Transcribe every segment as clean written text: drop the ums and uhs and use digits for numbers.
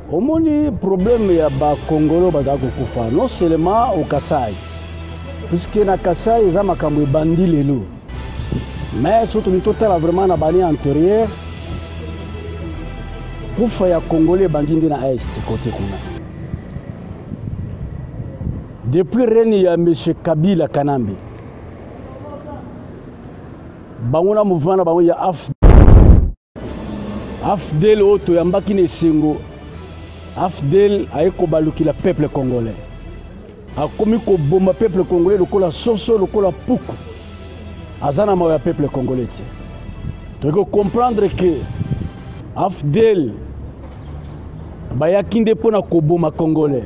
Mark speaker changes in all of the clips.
Speaker 1: Omoni problème ya ba Congolais baza kokufa non seulement au Kasai, puisque na Kasai eza makambo ebandi lelo, mais soki tolingi totala vraiment na bani antérieure, kufa ya Congolais ebandi nde na est côté kuna depuis règne ya monsieur Kabila Kanambe. Bango na mouvement na bango ya AFDL oyo toyambaki na esengo. AFDL aye kobalukila peuple congolais, akomi koboma peuple congolais lokola soso, lokola puku. Aza na mawa ya peuple congolais te. Tokoki comprendre que AFDL bayaki nde mpona koboma congolais.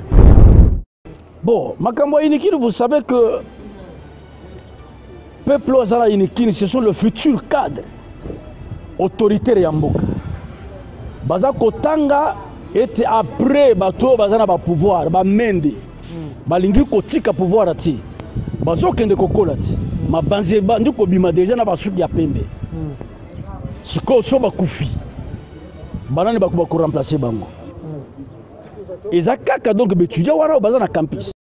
Speaker 1: Bon, makambo ya Unikin, vous savez que peuple oyo aza na Unikin, ce sont le futur cadre autoritaire ya mboka. Baza kotanga ete après bato oyo baza na bapouvoir bamende balingi kotika pouvoir ti bazokende kokola ti mabanzi ebandi kobima deja na basuki ya pembe. Sikoyo so bakufi, banani bakoremplace bango? Eza kaka donc baétudiant wana oyo baza na campus.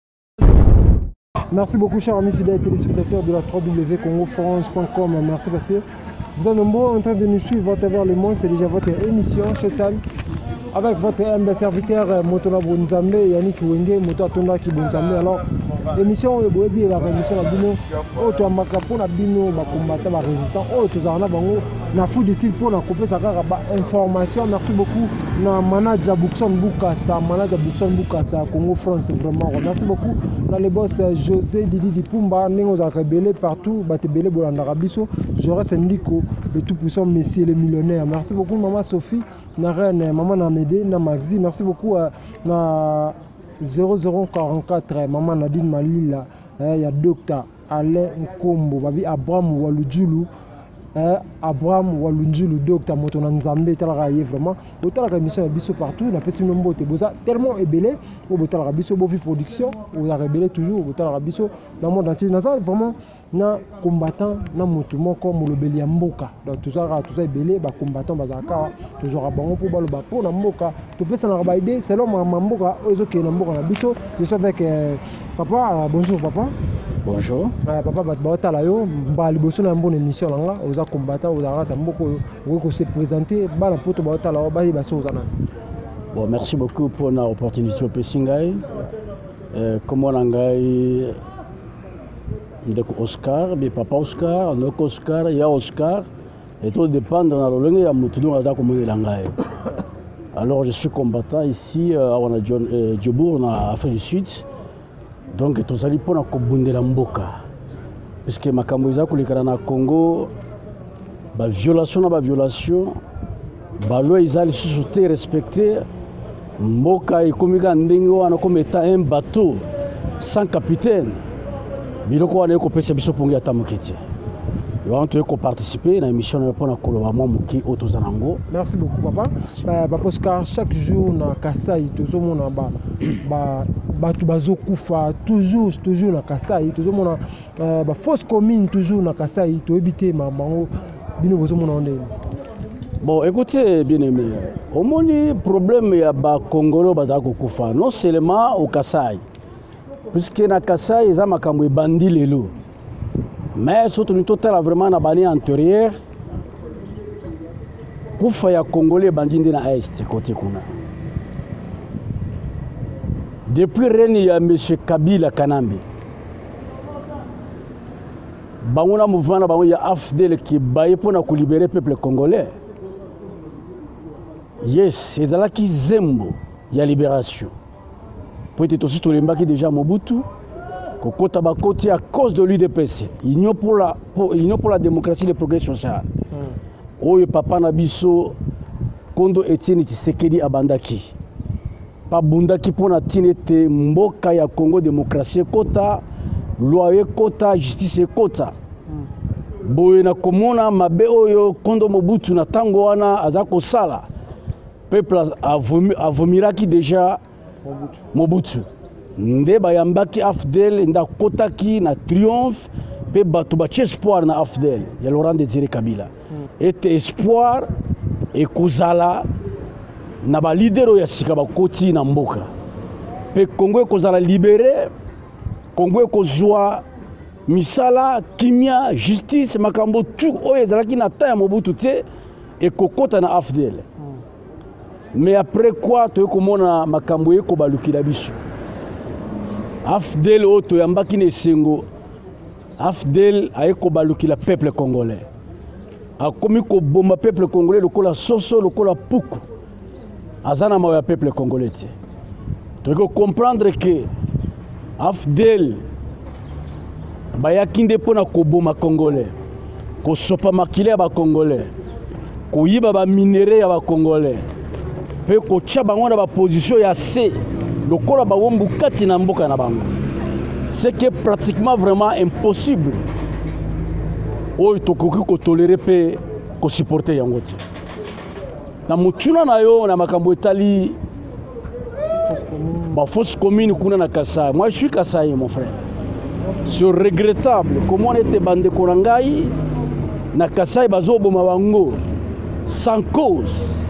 Speaker 2: Merci beaucoup, chers amis fidèles téléspectateurs de la www.congofrance.com. Merci parce que vous êtes nombreux en train de nous suivre à travers le monde. C'est déjà votre émission Showtime avec votre humble serviteur Motona Bonzambe, Yannick Wenge, Moto Atonda ki Bonzambe. Alors, émission oyo boyebi la émission na bino oyo toyambaka mpona bino bacombattant, barésistant oyo tozalaka na bango na Afrique du Sud mpona kopesa kaka bainformation. Merci beaucoup na manager Boukson Bukasa, manager Boukson Bukasa, Congo France vraiment. Merci beaucoup na le boss José Didi Dipumba, ndenge ozalaka ebele partout, bato ebele bolandaka biso. Joris Ndiko, le tout puissant messie, le millionnaire. Merci beaucoup maman Sophie na reine, maman na Médé na Maxi. Merci beaucoup na 0044 maman Nadine Malila, ya docteur Alain Nkombo, babi Abraham Walujulu, Abraham Walunjulu, docteur moto na Nzambe etalaka ye vraiment. Botalaka émission ya biso partout, napesi bino mbote, boza tellement ebele oyo botalaka biso. Bovi Production, ozalaka ebele toujours botalaka biso na monde entier. Naza vraiment na combattant na motu moko molobeli ya mboka. Donc tozalaka, toza ebele, bacombattant bazalaka, tozwaka bango mpo baloba mpo na mboka, topesanaka baidée selon makambo ya mboka oyo ezokende na mboka na biso. Je suis avec papa. Bonjour papa.
Speaker 1: Bonjour.
Speaker 2: Papa, bato baotala yo mbala liboso na yambo na émission na nga. Oza combattant, ozalaka kati ya mboka oyo. Okoki kose présenter bana poto baotala yo, bayeba so oza nani?
Speaker 1: Bon, merci beaucoup pour l'opportunité opesi ngai. Kombo na ngai ndeko Oscar, bi papa Oscar, ndeko Oscar, ya Oscar, et tout dépendre na lolenge ya mutu donc aza komonela ngai. Alors je suis combattant ici awa na Joburg na Afrique du Sud. Donc tozali mpona kobundela mboka, puisque makambo eza kolekana na Congo, baviolation na baviolation, baloi eza lisusu te respecté. Mboka ekomi kaka ndenge wana comme étant un bateau sans capitaine. Biloko wana ekopesa biso pongi ata moke te. Wana toye koparticipe na émission na yo mpona koloba mwa moke oyo toza nango.
Speaker 2: Merci beaucoup papa. Papa Oscar, chaque jour na Kasai tozomona ba bato bazokufa toujours, toujours na Kasai tozomona bafosses communes toujours na Kasai. Toyebi te bango, bino bozomona ndenge?
Speaker 1: Bon, écoutez, bien aimé, omoni problème ya bacongolais baza kokufa non seulement au Kasai, puisque na Kasai eza makambo ebandi lelo, mais soki tolingi totala vraiment na bani antérieure, kufa ya congolais ebandi nde na est côté kuna depuis règne ya monsieur Kabila Kanambe. Bango na mouvement na bango ya AFDL ki baye mpona kolibérer peuple congolais. Yes, ezalaki zembo ya libération po ete tosi tolembaki déjà Mobutu kokota bakoti à cause de l'UDPS, Union pour la démocratie et le progrès social, oyo papa na biso Kondo Etienne Tshisekedi abandaki, babundaki mpona ntina ete mboka ya Congo démocratie ekota, loi ekota, justice ekota. Boye na komona mabe oyo Kondo Mobutu na ntango wana aza kosala, peuple avomiraki déjà Mobutu. Nde bayambaki AFDL, nde akotaki na triomphe mpe bato batie espoir na AFDL ya Laurent Désiré Kabila, ete espoir ekozala. Na ba leader oyo ya sika bakoti na mboka mpe Congo ekozala libere, Congo ekozwa misala, kimia, justice, makambo tout oyo ezalaki na temps ya Mobutu te ekokota na AFDL. Mais après quoi toye komona makambo ekobalukila biso. AFDL oyo toyambaki na esengo, AFDL aye kobalukila peuple congolais, akomi koboma peuple congolais lokola soso, lokola puku. Aza na mawa ya peuple congolais te. Toyei kocomprendre ke AFDL bayaki nde mpona koboma congolais, kosopa makila ya bacongolais, koyiba baminerais ya bacongolais mpe kotia bango na baposition ya se lokola bawumbu kati na mboka na bango, ce qui est pratiquement vraiment impossible oyo tokoki kotolérer mpe kosupporter yango te. Na motuna na yo na makambo etali bafosse commune kuna na Kasai, moi je suis Kasai, mon frère, c'est regrettable komona ete bandeko na ngai na Kasai bazoboma bango sans cause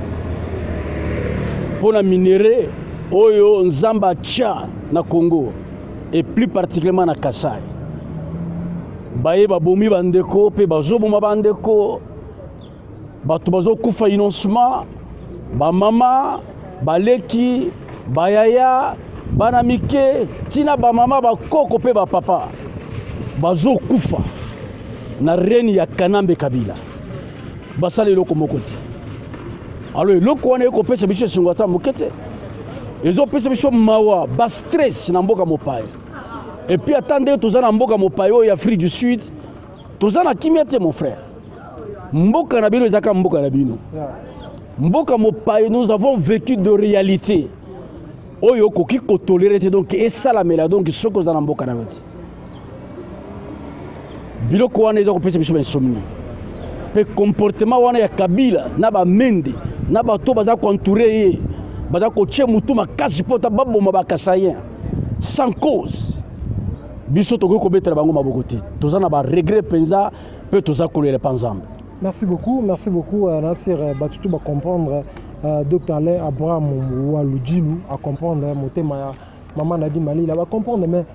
Speaker 1: mpona minerai oyo Nzambe atia na Congo et plus particulièrement na Kasai. Baye babomi bandeko mpe bazoboma bandeko, bato bazokufa innocemment, bamama, baleki, bayaya, bana mike, ntina bamama, bakoko mpe bapapa bazokufa na règne ya Kanambe Kabila. Basala eloko moko te. Alors eloko wana ekopesa biso esengo ata moke te, ezopesa biso mawa, bastress na mboka mopaya. Et puis ata ndenge toza na mboka mopaya oyo ya Afrique du Sud, toza na kimia te, mon frère. Mboka na bino ezaka mboka na bino, mboka mopaya, nous avons vécu de réalité oyo okoki kotolérer te. Donc esalamela, donc soki oza na mboka na yo te, biloko wana eza kopesa biso bainsomnie. Mpe comportement wana ya Kabila na bamende na bato baza koentourer ye, baza kotie mutu makasi mpo ta baboma bakasaïens sans cause, biso tokoki kobetela bango maboko te. Toza na baregret mpenza mpe toza kolela mpa Nzambe.
Speaker 2: Merci beaucoup, merci beaucoup, Nasir. Batutu ba comprendre, Dr Alain Abraham Walujilu a comprendre motema ya mama Nadi Malila ba comprendre. Mais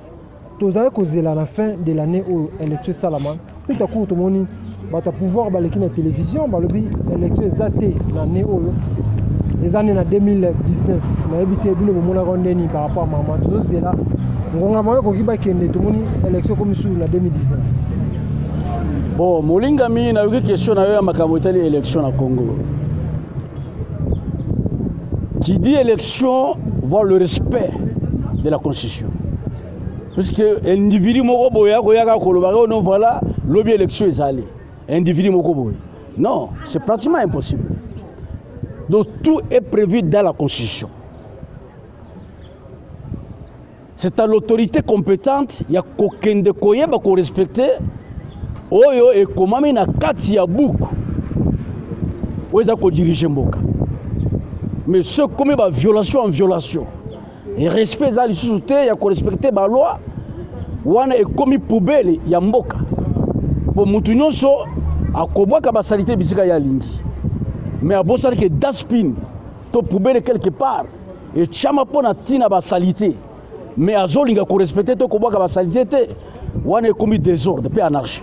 Speaker 2: tozali kozela na fin de l'année oyo élection esalama. Tout à coup tomoni bato ya pouvoir baleki na télévision, balobi élection eza te na année oyo, eza nde na 2019. Nayebi te bino bomonaka ndeni par rapport à mama. Tozozela ngonga bango ekoki bakende, tomoni élection ekomi sulu na 2019.
Speaker 1: Bon, molingami, nayoki question na yo ya makambo etali élection na Congo. Qui dit élection voit le respect de la constitution, puisque individu moko boye akoyaka kolobaka oyo non, voilà, lobi élection ezali, individu moko boye, non, c'est pratiquement impossible. Donc tout est prévu dans la constitution. C'est à l'autorité compétente ya kokende koyeba korespecter oyo ekomami na kati ya buku oyo eza kodiriger mboka. Mais soki komi baviolation en violation, respect eza lisusu te ya korespecter baloi wana, ekomi poubelle ya mboka, mpo mutu nyonso akobwaka basaleté bisika ye alingi. Mais abosani ke dustbin to poubelle quelque part etiama mpo na ntina basaleté, mais azolinga korespecter to kobwaka basaleté te, wana ekomi désordre mpe anarchie.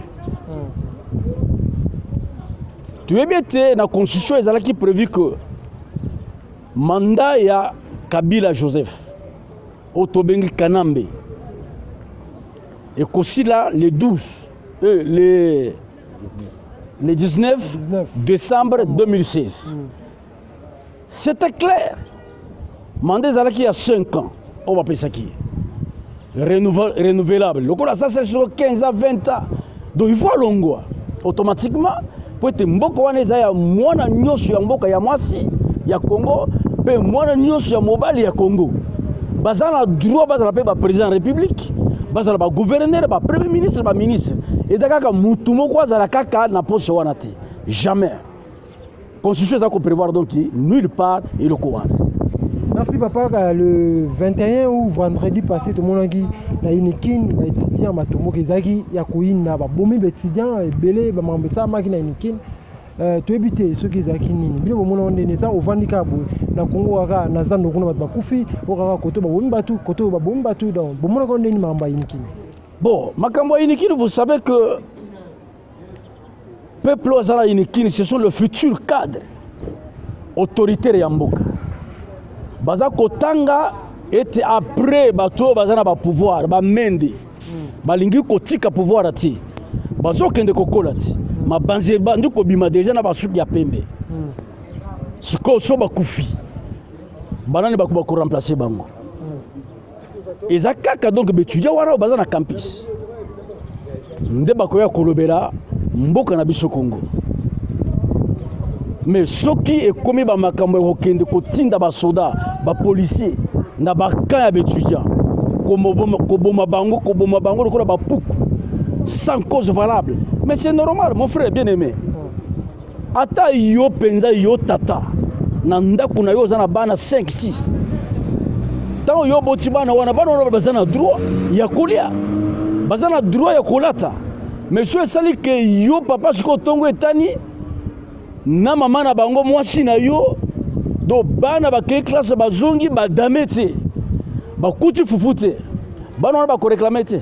Speaker 1: Toyebi ete na constitution ezalaki prévu que mandat ya Kabila Joseph oyo tobengi Kanambe ekosila le 12, le 19,
Speaker 2: 19
Speaker 1: décembre 2016. C'était clair, mandat ezalaki ya 5 ans oyo bapesaki ye renouvelable lokola asasa soko 15 ans, 20 ans. Donc il faut alongwa automatiquement, po ete mboka wana eza ya mwana nyonso ya mboka ya mwasi ya Congo mpe mwana nyonso ya mobali ya Congo. Baza na droit bazala mpe baprésident ya république, bazala bagouverneur, bapremier ministre, baministre. Eza kaka mutu moko azala kaka na poste wana te, jamais. Constitution eza koprévoir donc nulle part eloko wana.
Speaker 2: Merci papa. Le 21 ou vendredi passé, tomonaki na Unikin baétudiant batomboki, ezalaki ya koyinda, babomi baétudiant ebele, bamakambo esalamaki na Unikin. Toyebi te soki ezalaki nini. Bino bomona ndenge eza, ovandi kaka boye na Congo, kaka na zando kuna bato bakufi, o kaka koto babomi bato, koto babomi bato. Donc bomonaka ndenge makambo ya Unikin?
Speaker 1: Bon, makambo ya Unikin, vous savez que peuple oyo aza na Unikin, ce sont le futur cadre autoritaire ya mboka. Baza kotanga ete après bato oyo baza na bapouvoir, bamende balingi kotika pouvoir ti bazokende kokola, ti mabanzi ebandi kobima déjà na basuki ya pembe. Sikoyo so bakufi, banani bakoremplace bango? Eza kaka donc baétudiant wana oyo baza na campus nde bakoya kolobela mboka na biso Congo. Mais soki ekomi bamakambo ya kokende kotinda basoda, bapolicier na bacamp ya baétudiant, koboma bango, koboma bango lokola bapuku sans cause valable, mais c'est normal, mon frère bien aimé. Ata yo mpenza, yo tata, na ndako na yo oza na bana 5, 6, ntango yo boti bana wana, bana wana baza na droit ya kolia, baza na droit ya kolata. Mais so esali ke yo papa sikoyo ntongo etani na mama na bango, mwasi na yo, do bana bakei classe, bazongi badame te, bakuti fufu te, bana wana bakoréclamer te?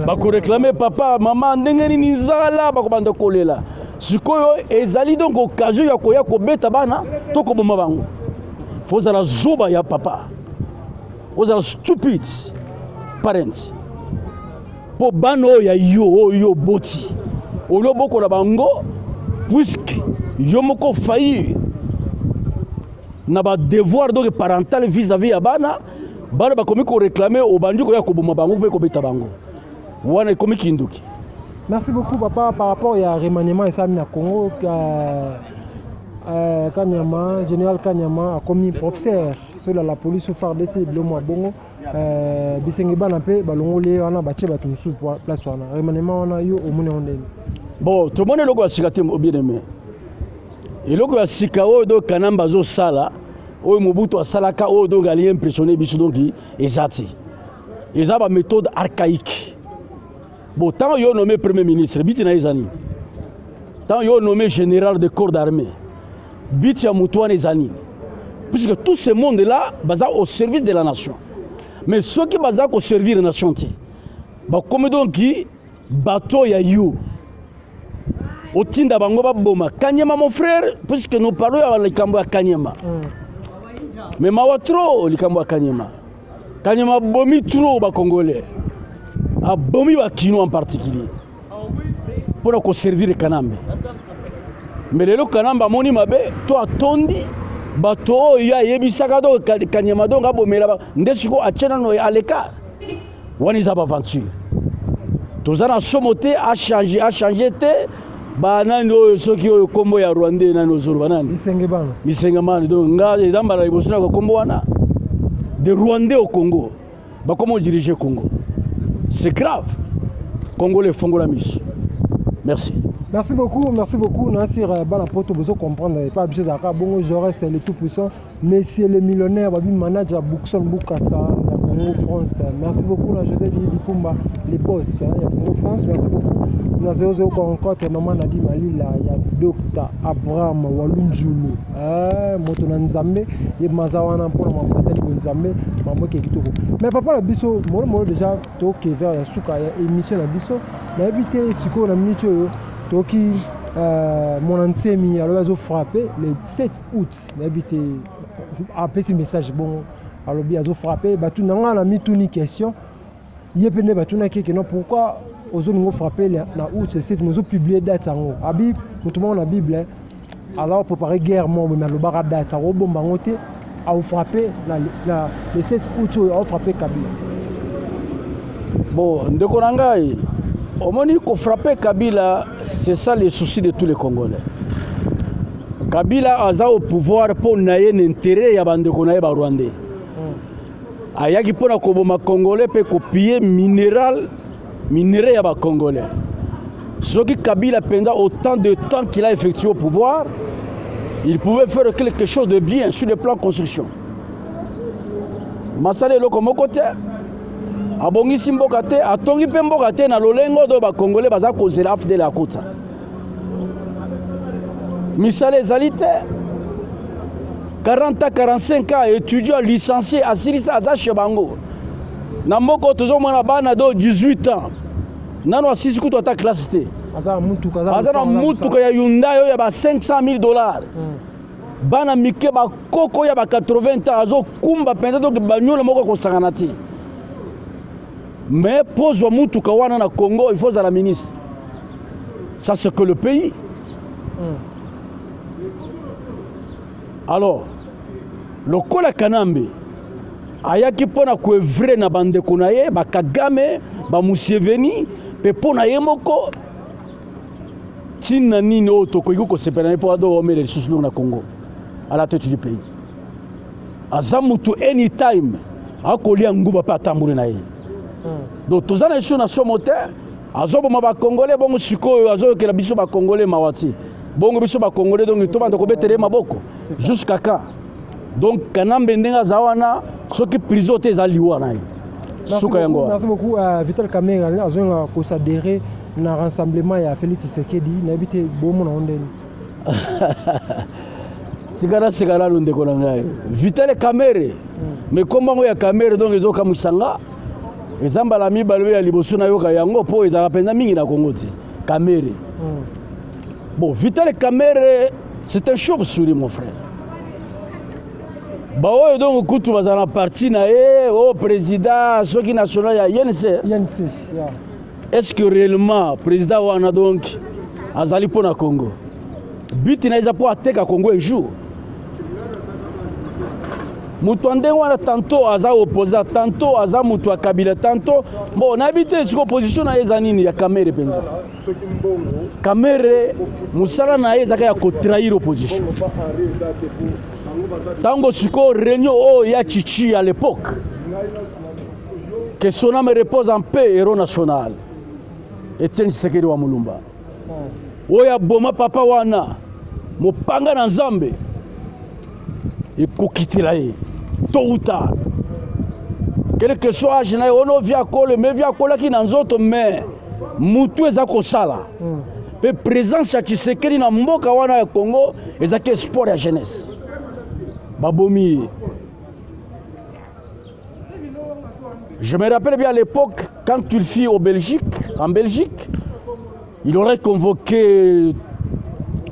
Speaker 1: Bakoréclamer: "Papa, mama, ndenge nini nzala?" Bakobanda kolela. Sikoyo ezali donc occasion ya koya kobeta bana to koboma bango. Fo ozala zoba ya papa, ozala stupid parent, mpo bana oyo ya yo, oyo oboti, oyo obokola bango, puisque yo moko faillir na badevoir donc parental vis-à-vis ya bana, bana bakomi koréclamer, obandi koya koboma bango mpe kobeta bango, wana ekomi kinduki.
Speaker 2: Merci beaucoup, papa. Par rapport ya remaniement esalami na Congo, Kanyama, général Kanyama akomi professeur sur la police, FARDC, biloko ya bongo. Bisenge bana mpe balongoli ye wana, batie bato mosusu place wana. Remaniement wana, yo omoni yango ndeni?
Speaker 1: Bon, tomoni eloko ya sika te, bien aimé. Eloko ya sika oyo donc Kanamba azosala, oyo Mobutu asalaka, oyo donc ali impressionné biso, donc eza te, eza baméthode archaïque. Bon, ntango yo nommé premier ministre, biti na ye eza nini? Ntango yo nommé général de corps d'armée, biti ya motu wana eza nini? Puisque tout ce monde là baza au service de la nation. Mais soki baza koservir nation te, bakomi donc bato ya yo otinda bango baboma Kanyama. Mon frère, puisque nous parlons ya likambo ya Kanyama, mais mawa trop likambo ya Kanyama. Kanyama abomi trop bacongolais, abomi bakino en particulier mpona koservir Kanambe. Mais lelo Kanambe amoni mabe to atondi bato oyo ye ayebisaka donc Kanyama donc abomela nde sikoyo atie nano à l'écart. Wana eza baaventure. Toza na somo te, achange, achange te. Banani oyo, soki oyo nkombo ya Rwandais nani ozoloba nani?
Speaker 2: Bisenge bana.
Speaker 1: Bisengamani. Donc nga eza mbala liboso na kombo wana de Rwandais au Congo, bakoma odirige Congo. C'est grave. Congolais, fongola miso. Merci.
Speaker 2: Merci beaucoup, merci beaucoup. Nasir Bana Poto, vous comprendre pas biso zaka bongo. Jaurès le tout puissant, monsieur le millionnaire, babi manager Boukson Boukassa ya Congo France. Merci beaucoup na José Didi Pumba, les boss, hein, ya Congo France. Merci beaucoup. Na 0044 maman Nadi Malila ya Dr Abraham Walunjulu. Eh, moto na Nzambe, ye maza wana mpona mambo etali bonzambe, mambo eke kitoko. Mais papa na biso, molo molo déjà toke vers ya suka ya émission na biso. Nayebi te sikoyo na minute oyo toki Mwana Nsemi alobi azofrappe le 7 août. Nayebi te, apesi message bongo, alobi azofrappe bato na ngai. Na mituni question, ye mpe nde batunaki eke non, pourquoi ozolinga ofrappe na août 7, mais ozopublie date yango? Abi moto moko na Bible aza koprépare guerre moko, mais alobaka date, akobomba yango te. Aofrappe na le 7 août oyo, aofrappe Kabila.
Speaker 1: Bon, ndeko na ngai, omoni, kofrappe Kabila, c'est ça le souci de tous les Congolais. Kabila aza au pouvoir mpo na ye na intérêt ya bandeko na ye barwandais. Ayaki mpona koboma Congolais mpe kopiller minerai ya bacongolais. Soki Kabila mpenza, autant de temps qu'il a effectué au pouvoir, il pouvait faire quelque chose de bien sur le plan construction. Masala eloko moko te, abongisi mboka te, atongi mpe mboka te na lolenge oyo bacongolais baza kozela AFDL akota. Misala ezali te. 40 ans, 45 ans, étudiant licencié, asilisa, aza chez bango. Na mboka tozomona bana do 18 ans, nano asisi kutu ata classe te.
Speaker 2: Aza na mutuka.
Speaker 1: Aza na mutuka ya Hyundai oyo ya ba 500 000 $. Bana mike, bakoko ya ba 80 ans azokumba mpenza, donc banyolo moko akosangana te. Mais pozwa mutuka wana na Congo, il faut ozala ministre. Ça, c'est que le pays. Alors lokola Kanambe ayaki mpo na koœuvrer na bandeko na ye baKagame, baMuseveni, mpe mpo na ye moko, ntina nini oyo tokoki kosepela na ye mpo ado omela lisusu ndongo na Congo à la tête du pays? Aza mutu anytime akolia nguba mpe atamboli na ye. Donc toza na lisusu na somo te. Azoboma Bacongolais bongo, sikoyo azoyokela biso Bacongolais mawa te. Bongo biso Bacongolais, donc tobanda kobetela ye maboko jusqu'à quand? Donc Kanambe, ndenge aza wana, soki prison te, eza liwa na ye, suka yango wana.
Speaker 2: Merci beaucoup. Vital Kamerhe azonga koadhérer na Rassemblement ya Félix Tshisekedi. Nayebi te, bomona ngo ndeni?
Speaker 1: Sika naseka nanu, ndeko na ngai Vital Kamerhe. Mais kombo yango ya Kamerhe, donc ezokamwisa nga. Eza mbala mibale oyo ya liboso nayoka yango, mpo ezalaka mpenza mingi na Kongo te, Kamerhe. Bon, Vital Kamerhe, c'est un chauve-souris, mon frère. Baoyo donc kutu bazala na parti na ye, oyo président soki national ya UNC.
Speaker 2: UNC, yeah.
Speaker 1: Est ce que réellement président wana donc azali mpo na Congo? But na eza mpo ateka Congo un jour. Moto ya ndenge wana, tantôt aza opposant, tantôt aza moto ya Kabila, tantôt, bon, nayebi te sikoyo position na ye eza nini ya Kamerhe mpenza. Kamerhe, mosala na ye ezaka ya kotrahir opposition. Ntango sikoyo réunion oyo ya Tshitshi à l'époque, que son âme repose en paix, héros national Etienne Tshisekedi wa Mulumba, oyo aboma papa wana, mopanga na Nzambe ekokitela ye tôt ou tard, quel que soit âge na ye. Ono vi akole, mais vi akolaki na nzoto, mais mutu eza kosala. Mpe présence ya Tshisekedi na mboka wana ya Congo ezaki espoir ya jeunesse. Babomi ye. Je me rappelle bien, à l'époque, quand il fut au Belgique, en Belgique, il aurait convoqué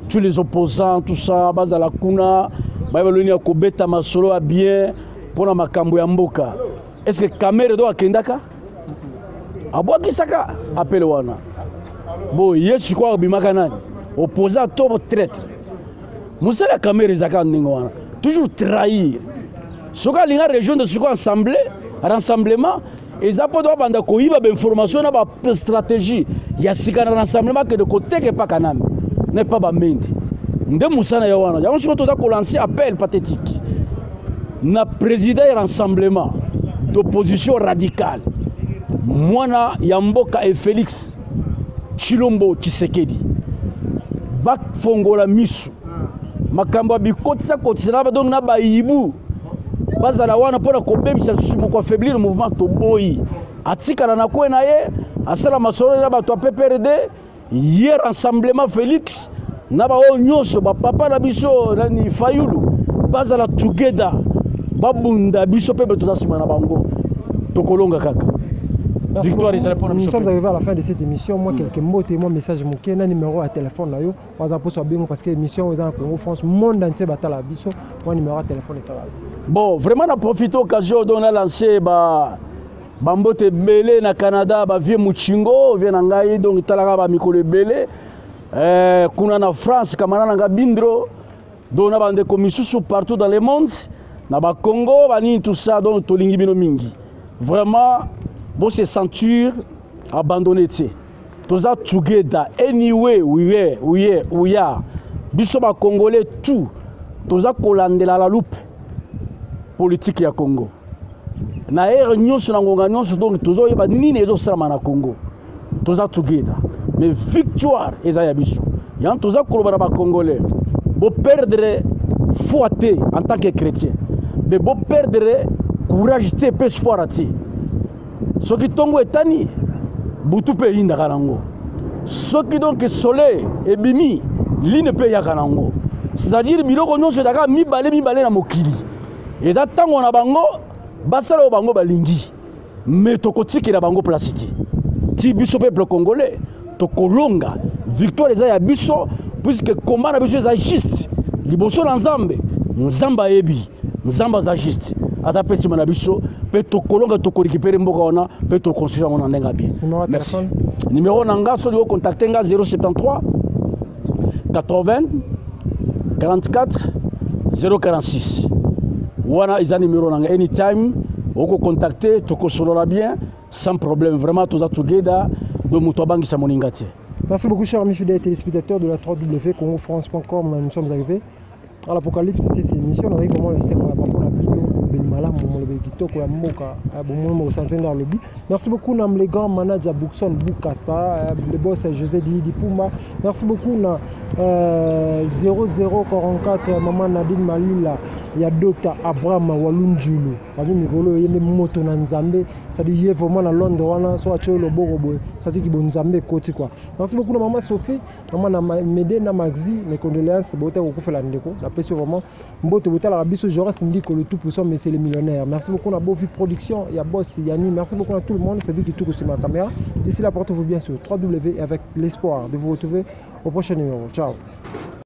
Speaker 1: tous les opposants, tout ça, bazala kuna, bayeba ya kobeta masolo ya bien mpona makambo ya mboka. Est ce que Kamerhe do akendaka? Abwakisaka appel wana. Bo ye sikoyo abimaka nani? Opposant to traître? Mosala ya Kamerhe ezalaka ndenge wana, toujours trahir. Soki alinga rejoindre sikoyo assemblée, Rassemblement, eza mpo to babanda koyiba bainformation na bastratégie ya sika na Rassemblement, akende koteka epa Kanambe na epa bamendi. Nde mosala ya wana yango. Sikoyo toza kolancer appel pathétique na président ya Rassemblement d'opposition radicale, mwana ya mboka e Félix Tshilombo Tshisekedi, bafongola misu. Makambo ya bikotisa kotisa na donc na bayibu bazala wana mpona kobebisa lisusu, koaffaiblir mouvement, toboyi. Atikala na kwe na ye, asala masolo na bato ya PPRD ye, Rassemblement, Félix na baoyo nyonso, bapapa na biso nani, Fayulu, bazala together, babunda. Biso mpe toza nsima na bango, tokolonga kaka. Victoire ezali mpona.
Speaker 2: Nous sommes arrivés à la fin de cette émission. Moi, quelques mots et moi message moke na numéro ya téléphone na yo, waza mposo abengo, parce que émission eza na Congo France, monde entier batala biso. Moi, numéro ya téléphone esala.
Speaker 1: Bon, vraiment na profite occasion donc na lancé ba bambote ebele na Canada, bavieux Muchingo, vieux na ngai, donc talaka bamikolo ebele, kuna na France, camarade na nga Bindro, donc na bandeko misusu partout dans le monde, na Bacongo banini, tout ça. Donc tolingi bino mingi vraiment. Bose sentir abandonné te, toza together. Anyway, we are, we are, we are. Biso Bacongolais tout toza kolandela la loupe politique ya Congo na ere nyonso, na ngonga nyonso. Donc tozoyeba nini ezosalama na Congo. Toza together, mais victoire eza ya biso. Yango toza koloba na Bacongolais: boperdre foi te en tant que chrétien, mais boperdre courage te mpe espoir te. Soki ntongo etani, butu mpe eyindaka nango. Soki donc soleil ebimi, Lune mpe eyaka nango. C'est-à-dire biloko nyonso ezalaka mibale mibale na mokili. Eza ntango na bango basala oyo bango balingi, mais tokotikela bango place te. Ti biso peuple congolais tokolonga, victoire eza ya biso, puisque combat na biso eza juste liboso na Nzambe. Nzambe ayebi, Nzambe aza juste, aza mpe nsima na biso, mpe tokolonga, tokorécupérer mboka wana mpe toconstruire yango na ndenge ya bien.
Speaker 2: Numéro ya
Speaker 1: Merci.
Speaker 2: téléphone?
Speaker 1: Numéro na nga, soki ocontacte nga, 073 80 44 046. Wana eza numéro na nga. Anytime okocontacte, tokosolola bien, sans problème. Vraiment, toza together, donc moto abangisa moninga te.
Speaker 2: Merci beaucoup, chers amis fidèles téléspectateurs de la www.congofrance.com. Nous sommes arrivés à l'apocalypse de cette émission. On arrive vraiment à la pour la bino ben malamu molobe kitoko ya mboka bomoi mosanze na lobi. Merci beaucoup na le grand manager Bookson Bukasa, le boss José Didi Pumba. Merci beaucoup na 0044 maman Nadine Malila ya Dr Abraham Walunjulu. Babi mikolo ye nde moto na Nzambe, c'est-à-dire ye vraiment na Londres wana so atie loboko boye, c'est-à-dire ki bonzambe ekoti quoi. Merci beaucoup na maman Sophie, maman na Mede na Maxi, mes condoléances, bota kokufela ndeko. Napesi vraiment mbote, botalaka biso Joras Ndiko, le tout puissant, mais c'est le millionnaire. Merci beaucoup na Bovi Production, ya boss Yanni. Merci beaucoup à tout le monde, c'est dit qui tout sur ma caméra. D'ici là, portez-vous bien sur 3W avec l'espoir de vous retrouver au prochain numéro. Ciao.